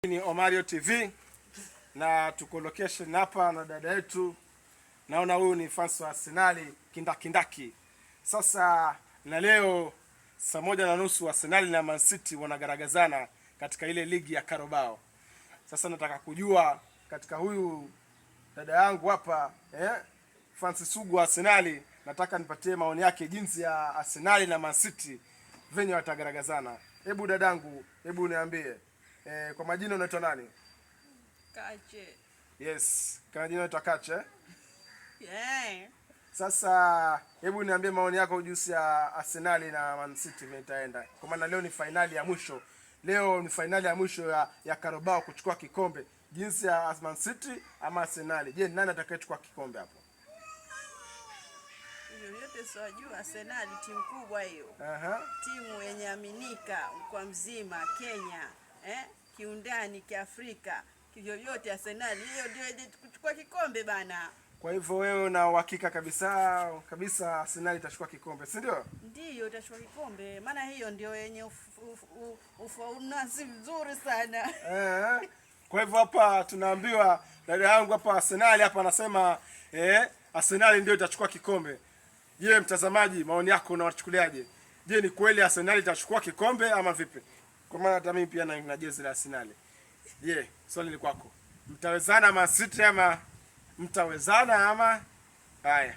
Ni Omario TV na tuko location hapa na dada yetu, naona huyu ni fans wa Arsenal kindakindaki. Sasa na leo saa 1:30 Arsenal na Man City wanagaragazana katika ile ligi ya Carabao. Sasa nataka kujua katika huyu dada yangu hapa fans sugu wa Arsenal, nataka nipatie maoni yake jinsi ya Arsenal na Man City venye watagaragazana. Hebu dadangu, hebu niambie kwa majina unaitwa nani? Kache. Yes, kwa majina unaitwa Kache. Yeah. Sasa hebu niambie maoni yako jinsi ya Arsenal na Man City vile itaenda. Kwa maana leo ni fainali ya mwisho. Leo ni fainali ya mwisho ya Carabao kuchukua kikombe. Jinsi ya Man City ama Arsenal. Je, nani atakayechukua kikombe hapo? Hivyo vyote siwajua. Arsenal timu kubwa hiyo. Timu yenye aminika kwa mzima Kenya, kiundani kiafrika. Kivyo vyote Arsenal hiyo ndio yenye kuchukua kikombe bana. Kwa hivyo wewe una uhakika kabisa kabisa Arsenal itachukua kikombe, si ndio? Ndiyo itachukua kikombe, maana hiyo ndio yenye ufaunasi mzuri sana. Kwa hivyo hapa tunaambiwa dada yangu hapa Arsenal hapa anasema Arsenal ndio itachukua kikombe. Je, mtazamaji, maoni yako unawachukuliaje? Je, ni kweli Arsenal itachukua kikombe ama vipi? Kwa maana hata mimi pia na jezi la Arsenal. Je, swali ni kwako. Mtawezana Man City ama mtawezana ama? Haya.